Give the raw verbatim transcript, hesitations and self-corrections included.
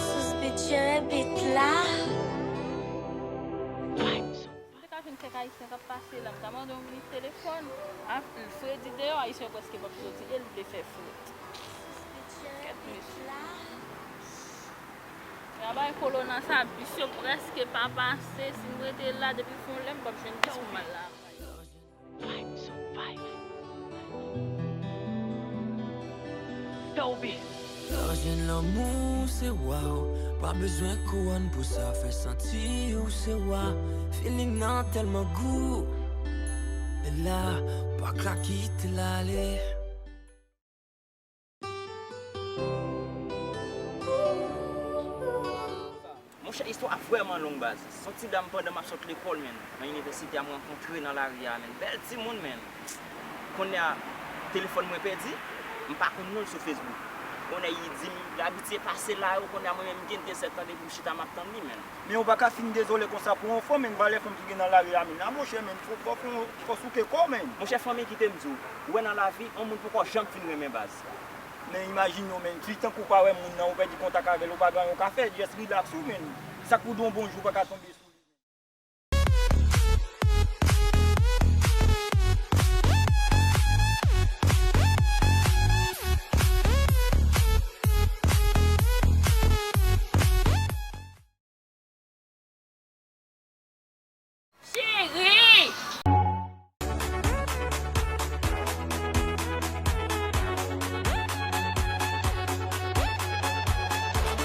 Sous Beat jere beat la. M te ka jwenn kèk ayisyen k ap pase la, m ta mande yon minit telefòn. Ap fredi deyò, ayisyen yo prèske p ap soti e l vle fè frèt. Kèt mesye. Nan bagay kolona sa, bis yo prèske pa pase. Si m rete la depi fon lè, m p ap jwenn bis pou m al la. Lè w jwenn lanmou, se wa w. Pa bezwen kouwòn pou sa, fè santi w se wa. Feeling nan tèlman gou. E la, pa ka kite l ale. Monchè, istwa a vrèman long, baz. Se yon ti dam pandan m ap sot lekòl, menn. Nan inivèsite a, m rankontre nan lari a, menn. Bèl timoun, menn. Kounye a, telefòn mwen pèdi, m pa konn non l sou Facebook. Kounye a, li di m, li abitye pase la yo, kounye a, mwen menm, m gen de sèt tan depi m chita, m ap tann li, menn. Men ou pa ka fin dezole konsa pou yon fanm, menn, valè fanm ki gen nan lari a, menn. A, monchè, menn, fò, fò, fò, fò souke kò w, menn. Monchè, fanmi, kite m di w, ou wè nan lavi, yon moun poko janm fin renmen, baz. Men imajine w, menn, si tankou w pa wè moun nan, ou pèdi kontak avè l, ou pa gen anyen w ka fè, just relax ou, menn. Sa k pou di w yon bonjou pa ka tonbe sou